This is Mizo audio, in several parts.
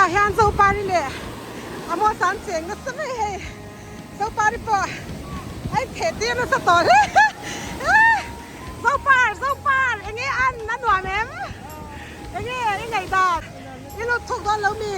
Hetah hian Zopari leh Amos an cheng nasa mai hei. Zopari pawh a intheh tir nasa tawh hle. Zopar, Zopar, enge an a nuam em? Enge i ngaihdan? I lut thuk dawn lo mi?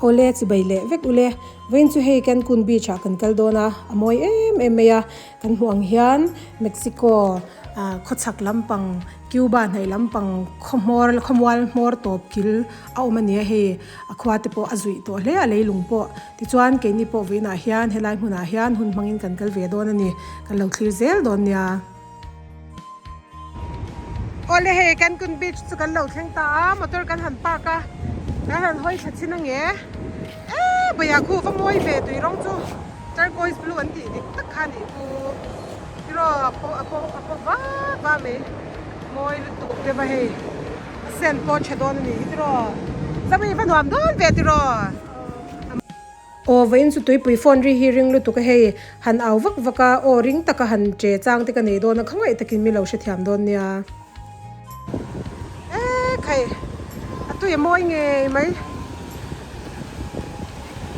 Awle chibai leh vek ule. Vawiin chu hei Cancun beach ah kan kal dawn a, a mawi em em mai a. Kan hmuh ang hian Mexico khawchhak lampang Cuba hnaih lampang khawhmawr khawmual hmawr tawp kil a awm a ni a hei a khua te pawh a zuih tawh hle a leilung pawh tichuan keini pawh vawiinah hian helai hmunah hian hun hmangin kan kal ve dawn a ni kan lo thlir zel dawn nia. Awle hei Cancun beach chu kan lo thleng ta a motor kan han park a kan han hawi thla chin ange e bawihah khu va mawi ve tui rawng chu turquoise blue an tih dik tak kha a nih khu tiraw a paw a paw a paw va va mai mawi lutuk te va hei a sen pawh a tha dawn a nih hi tiraw Zami va nuam dawn ve tiraw. Aw vawiin chu tuipui phone ri hi ring lutuk a hei han au vak vak a aw ring taka han che chang te ka nei dawn a khawngaih takin mi lo hrethiam dawn nia. E khai a tui a mawi ngei mai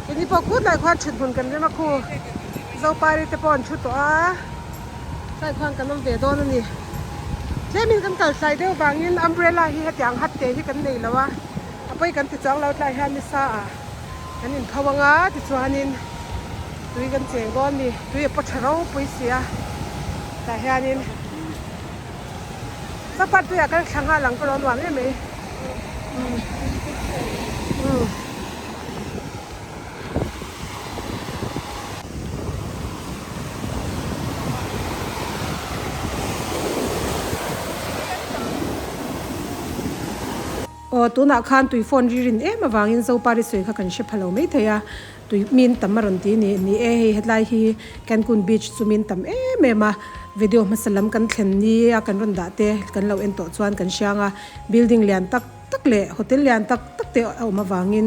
keini pawh khut lai khuan thut hmun kan rem a khu Zopari te pawh an thu tawh a tlai khuan kan awm ve dawn a ni tlemin kan kal tlai deuh vangin umbrella hi hetiang hat te hi kan nei lo a a pawi kan ti chuang lo tlai hian nisa ah. Kan inpho anga tichuanin tui kan cheng dawn a ni tui a paw tha ropui si a tah hianin chapar tuiah kal thla nghal ang ka lo nuam em mai umm. Aw, tunah khan tui phone ri rin em avangin Zopari sawi kha kan hre pha lo maithei a, tui min tam a rawn ti ni. Ni e, hei hetlai hi Cancun Beach chu min tam em em a, video hmasa lam kan thlen ni a kan rawn dah te kan lo en tawh chuan kan hriang a, building lian tak tak leh hotel lian tak tak te a awm avangin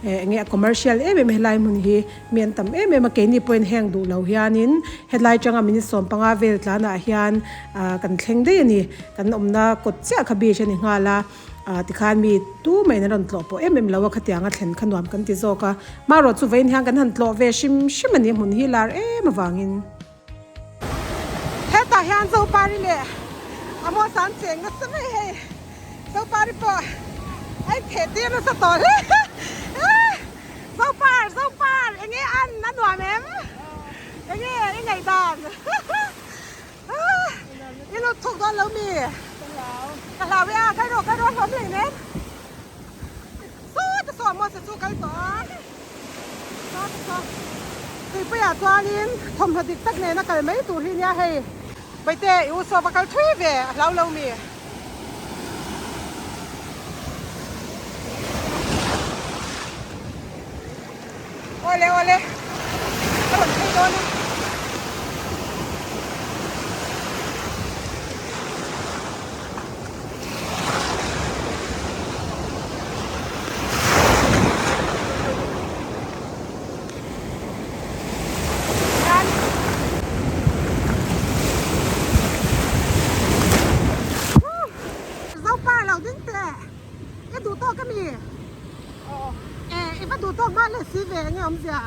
eh enge a commercial em em helai hmun hi mi an tam em em a, keini pawhin heng duh lo hianin hetlai atanga minute 15 vel tlanah hian ah kan thleng daih a ni, kan awmna kawt chiah kha beach a ni nghal a. Ah tikhan mi tu maiin an rawn tlawh pawh em em lo a, khatiang a thlen kha nuam kan ti zawk a. Hmarawh chu vawiin hian kan han tlawh ve hrim hrim a ni, hmun hi lar em avangin. Hetah hian Zopari leh Amos an cheng nasa mai hei, Zopari pawh a intheh tir nasa tawh hle. Zopar, Zopar, enge an a nuam em? Enge i ngaihdan? I lut thuk dawn lo mi? Ka hlau. Ka hlau e a, kal rawh kal rawh hlawm leh nen. Saw te saw Mose chu kal tawh a. Saw te saw. Tuipuiah chuanin thawmhnaw dik tak nena kal mai tur hi nia hei. Baite i u saw va kal thui ve a hlau lo mi? Awle awle ka rawn phei dawn e. Zopa lo ding teh i duh tawk ami? E i va duh tawk mah leh si ve enge awmzia?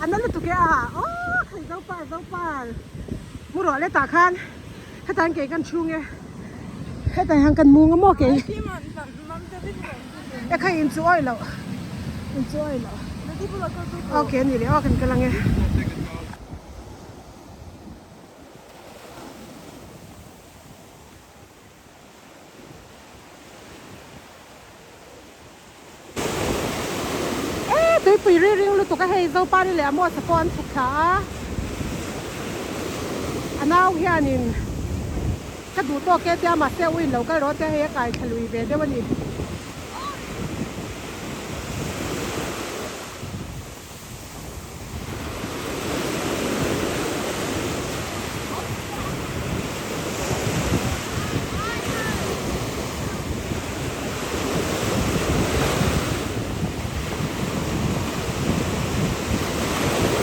A na lutuk e a aw khai Zopar Zopar mu rawh le tah khan hetah hian kei kan chhung e hetah hian kan mung a maw kei e khai in chu awih loh in chu awih loh okay a ni leh aw kan kal ang e. E tuipui ri ring lutuk a hei Zopari leh Amos-a pawh an chhuk thla a a nau hianin ka duh tawk e tia mahse a uin lo kal rawh tia hei a kai thla lui ve deuh a ni.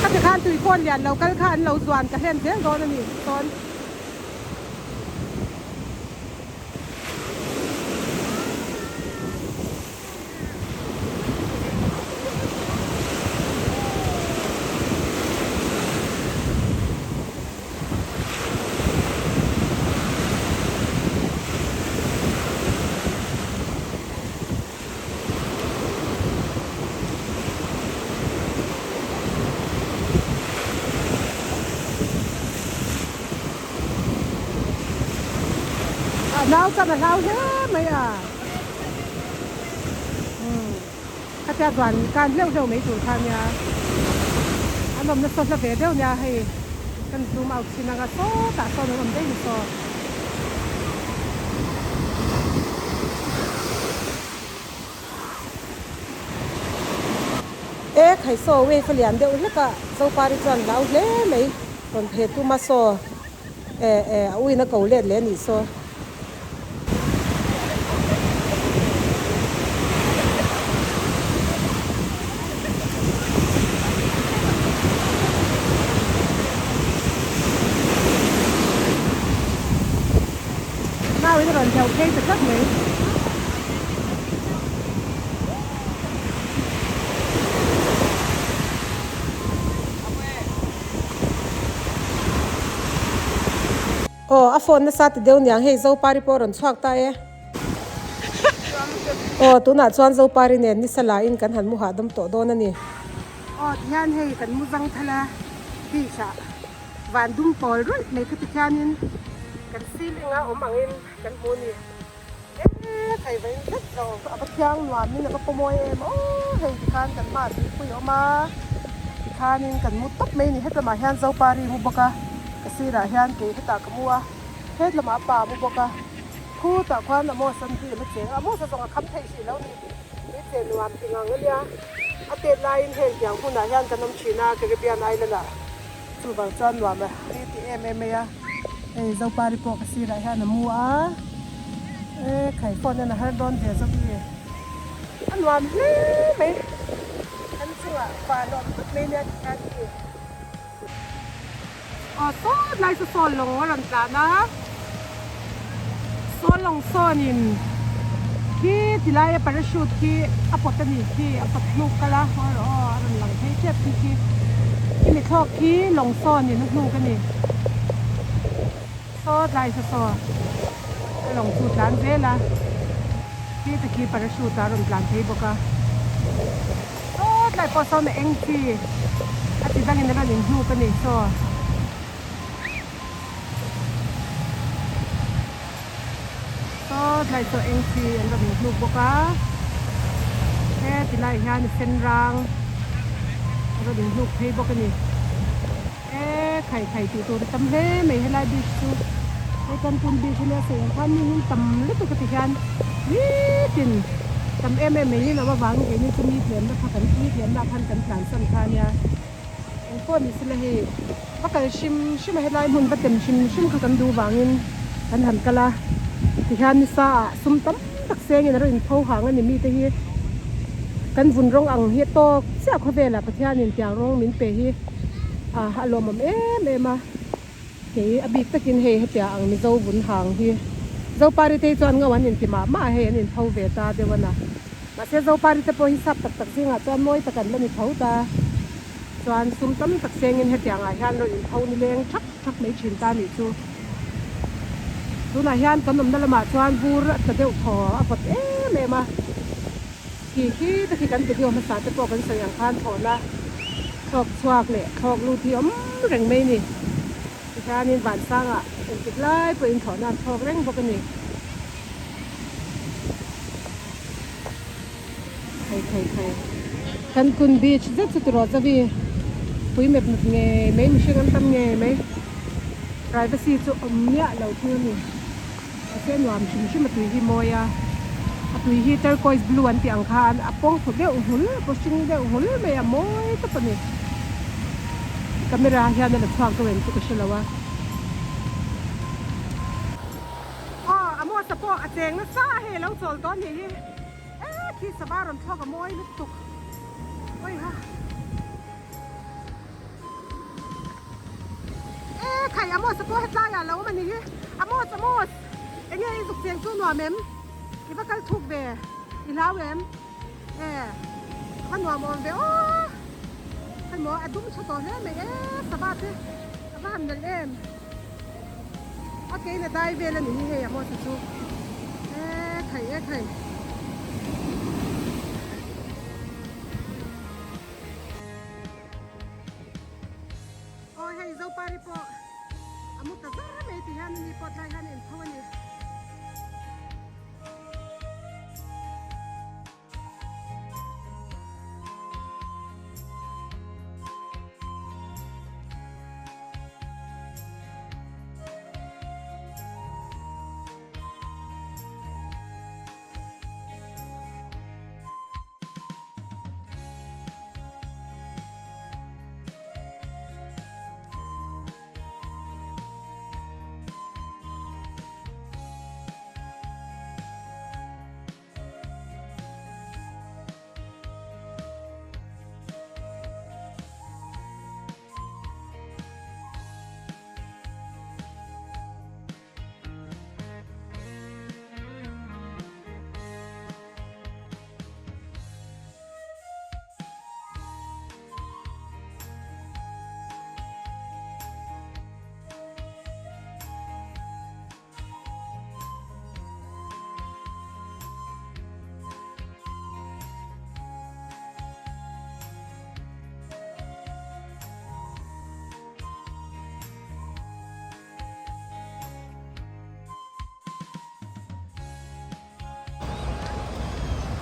Khati khan tui fawn lian lo kal kha an lo zuan ka hlen zel dawn a ni sawn. A nau chuan a hlau hle mai a. Umm khatia duan kan hleuh hleuh mai tur kha nia. An awmna saw hla ve deuh nia hei kan zoom out chin anga sawtah sawn an awm daih ni saw. E khai saw wave a lian deuh hlek a Zopari chuan hlau hle mai rawn phe tum a saw e e a uin a ko let leh a nih saw. Nau in a rawn hleuh phei ta tlat mai. Aw a phone nasa ti deuh niang hei Zopari pawh a rawn chhuak ta e. Aw tunah chuan Zopari nen nisa la in kan han mu hahdam tawh dawn a ni. Aw tihian hei kan mu zang thal a beach ah van dum pawl ruih mai kha tikhianin kan ceiling a awm angin kan hmu a ni. E thei vain zet lo a va thiang nuamin a va pawmawi em aw hei tikhan kan hmaah tuipui a awm a tikhanin kan mu tawp mai a ni hetlamah hian Zopari mu bawk a ka sirah hian kei hetah ka mu a hetlamah pa a mu bawk a khutah khuan Amos an rim a cheng a Amos a zawng a kham theih hrih lo ni tui che nuam ti ngang a nia a tet laiin heng tiang hunah hian kan awm thin a Caribbean Island ah chuvang chuan nuam a ri ti em em mai a hei Zopari pawh ka sirah hian a mu a e khai phone en a har dawn ve zawk i a nuam hle mai kan chungah van a awm tawp mai nia tikhian hi aw sawt lai chu saw lawng a rawn tlan a saw lawng sawnin khi tilaia parachute khi a pawt a ni khi a pawt hnuk kal a aw a rawn lang phei tep khi khi khimi thlawk khi lawng sawnin a hnuk a ni saw tlai saw saw a lawng chu tlan zel a khi te khi parachute a rawn tlan phei bawk a saw tlai pawh sawn a eng chi a ti dangin a rawn inhnuk a ni saw. Saw tlai chaw eng chi an rawn inhnuk bawk a he ti laiah hian a sen rang a rawn inhnuk phei bawk a ni e khai khai tih tur a tam hle mai helai beach chu hei Cancun beach ania sawi ang khan mi hi tam lutuk a ti hian nitin tam em em mai hi an awm avangin keini chu mi tlemna kha kan mi tlemna ah khan kan tlansan kha ania. Eng pawh ni sela hei va kal hrim hrim a helai hmun va tem hrim hrim kha kan duh vangin kan han kal a tihian nisa ah sum tam tak sengin a rawn inpho hang a ni mite hi kan vun rawng ang hi a tawk chiah khawvelah Pathianin tiang rawng min pe hi ah a lawmawm em em a kei a bik takin hei hetiang ang Mizo vun hang hi Zopari te hi chuan ngo an inti mah mah a hei an inpho ve ta deuh a na. Mahse Zopari te pawh hi sap tak tak zingah chuan mawi tak an la ni tho ta. Chuan sum tam tak sengin hetiang ah hian rawn inpho ni leng thak thak mai thin ta nih chu. Tunah hian kan awmna lamah chuan vur a tla deuh thaw a vawt em em a. Khi khi te khi kan video hmasa te pawh kan sawi ang khan thlawhna thlawk chhuak leh thlawk lut hi awm reng mai ni. Tihianin vansangah engtik lai pawhin thlawhna an thlawk reng bawk a ni. Khai khai khai Cancun beach zet chu tiraw chawi pui mep mep ngei mai mihring an tam ngei mai privacy chu awm miah lo thung a ni mahse nuam hrim hrim a tui hi mawi a a tui hi turquoise blue an tih ang khan a pawng phu deuh nghul a paw hring deuh nghul mai a mawi tawp a ni camera hian a la chhuak deuh em chu ka hre lo a. Aw a mawsa pawh a cheng nasa a hei alo chawl tawh anih hi e khi sava rawn thlawk a mawi lutuk awiha e khai a mawsa pawh hetlai ah alo awm anih hi a maws a maws enge i zuk cheng chu nuam em i va kal thuk ve i hlau em e a nuam awm ve aw hei maw a dum tha tawh hle mai e sava te a va han nalh em. A ke in a dai vel a ni hi hei a hmawsa chu e khai e khai. Aw hei Zopari pawh a mu ta zar mai ti hian ani pawh tlai hian a intho a ni.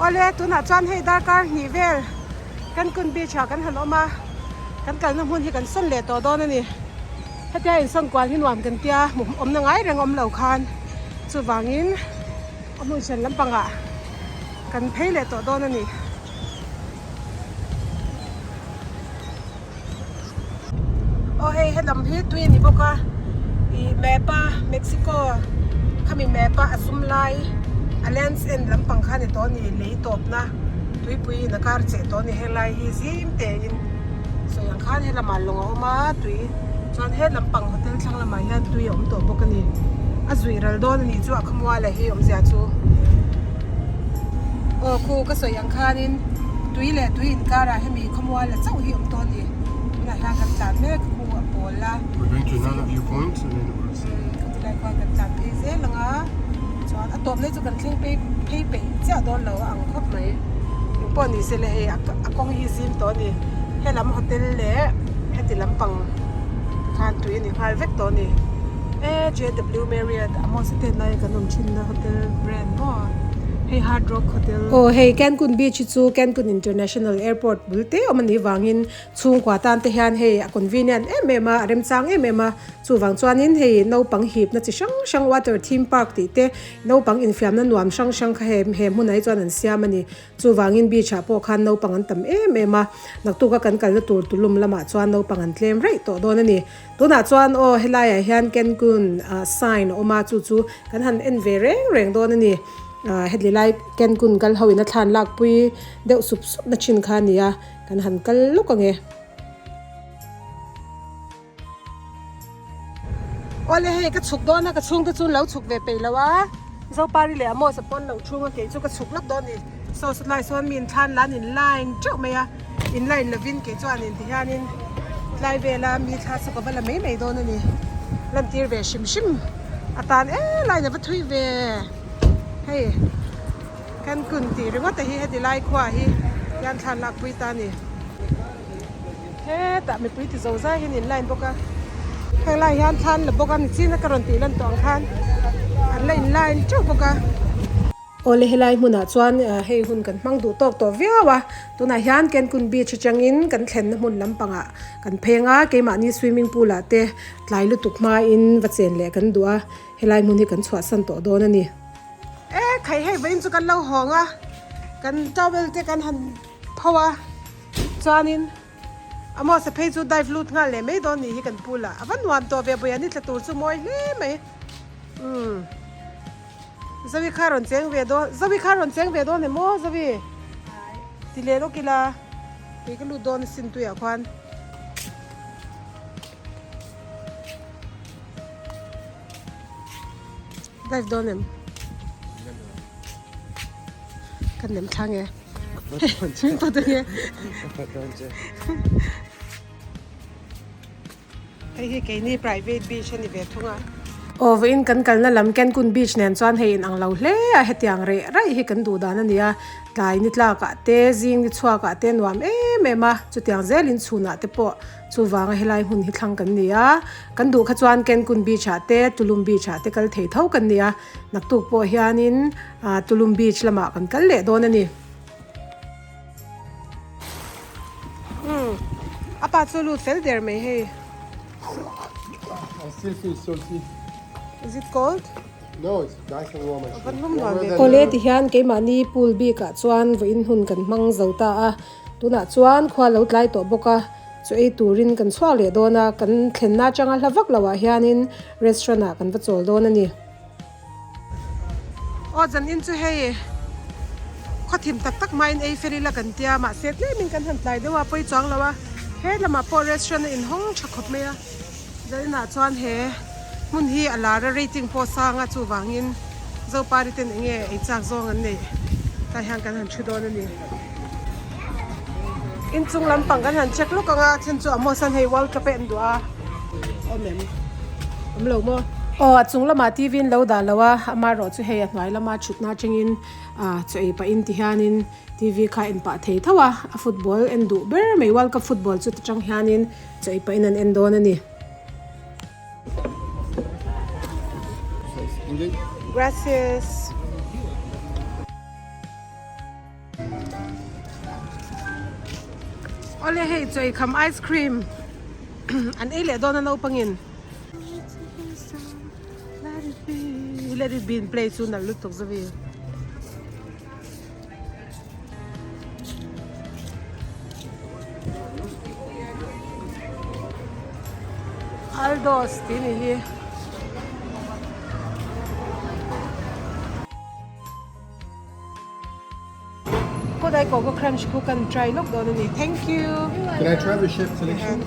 Awle tunah chuan hei darkar hnih vel Cancun beach ah kan han awm a, kan kalna hmun hi kan sawn leh tawh dawn a ni. Hetia insawn kual hi nuam kan tia hmuh awmna ngai reng awm lo khan chuvangin a hmun hran lampangah kan phei leh tawh dawn a ni. Aw hei helam hi tui a ni bawk a ih map a Mexico khami map a a zum lai a lands end lampang kha a ni tawh a ni lei tawpna tuipui in a kar cheh tawh a ni helai hi zim te in sawi ang khan helamah lawng a awm a tui chuan he lampang hotel thlang lamah hian tui a awm tawh bawk a ni a zuih ral dawn a nih chu a khawmual ah hi awmzia chu aw khu ka sawi ang khanin tui leh tui inkarah hemi khawmual la chauh hi awm tawh a ni tunah hian kan tlan mek khu a pawl a We're going to another viewpoint and then we'll see. Khawtilai khuan kan tlan phei zel ang a chuan a tawp na hi chu kan thleng phei phei peih chiah dawn lo a ang khawp mai engpawh ni se le hei a kawng hi zim tawh a ni helam hotel leh heti lampang khan tui a ni nghal vek tawh a ni e J W Marriott a maw state laia kan awm thin na hotel brand maw hei Hard Rock hotel. Aw hei Cancun beach hi chu Cancun International Airport bul te awm a nih vangin chhungkua tan te hian hei a convenient em em a a remchang em em a chuvang chuanin hei naupang hipna chi hrang hrang water theme park tih te naupang infiamna nuam hrang hrang kha he he hmunah hi chuan an siam a ni. Chuvangin beach ah pawh khan naupang an tam em em a, naktuka kan kalna tur Tulum lamah chuan naupang an tlem raih tawh dawn a ni. Tunah chuan aw helaiah hian Cancun ah sign a awm a, chu chu kan han en ve reng reng dawn a ni. Ah heti lai Cancun kal ho in a thlan lakpui deuh sup sup na thin kha a ni a, kan han kal lawk ang e. Awle hei ka chhuk dawn a ka chhungte chu an lo chhuk ve peih lo a Zopari leh Amos a pawn lo chhung a kei chu ka chhuk lawk dawn a ni saw saw lai sawn mi inthlan lan in line teuh mai a in line lovin kei chuan in ti hianin tlai vela mi thla chu ka va la mai mai dawn a ni lantir ve hrim hrim atan e line a va thui ve hei Cancun tih ringawt a hi heti lai khua hi hian thlan lak pui ta a ni. Hetah mipui ti zo zai hian in line bawk a heng lai hian thlan la bawk a nichin a ka rawn tih lan tawh ang khan an la in line teuh bawk a. Awle helai hmunah chuan hei hun kan hmang duh tawk tawh viau a tunah hian Cancun beach atangin kan thlenna hmun lampangah kan pheng a keimahni swimming pool ah te tlai lutuk hmain va chen leh kan duh a helai hmun hi kan chhuahsan tawh dawn a ni. E khai hei vawiin chu kan lo hawng a kan towel te kan han pho a. Chuanin Amos a phei chu dive lut nghal leh mai dawn nih hi kan pool ah a va nuam tawh ve Buiani tla tur chu mawi hle mai umm Zoe kha rawn cheng ve dawn Zoe kha rawn cheng ve dawn em aw Zoe ti leh lawk ila kei ka lut dawn asin tuiah khuan. Dive dawn em kan nem thlang e. Hei hi keini private beach a ni ve thung a. Aw vawiin kan kalna lam Cancun beach nen chuan hei inang lo hle a hetiang reh raih hi kan duh dan a ni a tlai ni tlakah te zing ni chhuakah te nuam em em a chutiang zelin chhunah te pawh chuvanga helai hmun hi thlang kan ni a kan duh kha chuan Cancun beach ah te Tulum beach ah te kal thei tho kan ni a naktuk pawh hianin ah Tulum beach lamah kan kal leh dawn a ni. Umm a pa chu lut fel der mai hei. I still feel salty. Is it cold? No, it's nice and warm actually. Van lum nuam ve. Awle ti hian keimahni pool bik ah chuan vawiin hun kan hmang zo ta a, tunah chuan khua lo tlai tawh bawk a, chu ei turin kan chhuak leh dawn a, kan thlenna atanga hla vak loh ah hianin restaurant ah kan va chawl dawn a ni. Aw zanin chu hei khawthim tak tak hmain ei fel ila kan tia mahse tlemin kan han tlai deuh a pawi chuang lo a he lamah pawh restaurant a inhawng tha khawp mai a zaninah chuan he hmun hi a lar a rating pawh a sang a chuvangin Zopari ten eng nge ei chak zawng an neih tah hian kan han thu dawn a ni inchung lampang kan han check lawk ang a then chu Amos an hei world cup a en duh a awm em. Awm lo maw? Aw, a chung lamah TV in lo dah lo a, amaherawh chu hei a hnuai lama thutna atangin ah chaw ei pahin ti hianin TV kha en pah thei tho a, a football en duh ber mai World Cup football chu ta tang hianin chaw ei pahin an en dawn a ni. Gracias. Awle hei chaw eikham ice cream an ei leh dawn a naupangin. Let it be let it be in play chu nalh lutuk zo vi. Aldos tih ni hi. Kodai Coco Crunch khu kan try lawk dawn a ni. Thank you. Can I try the chef selection?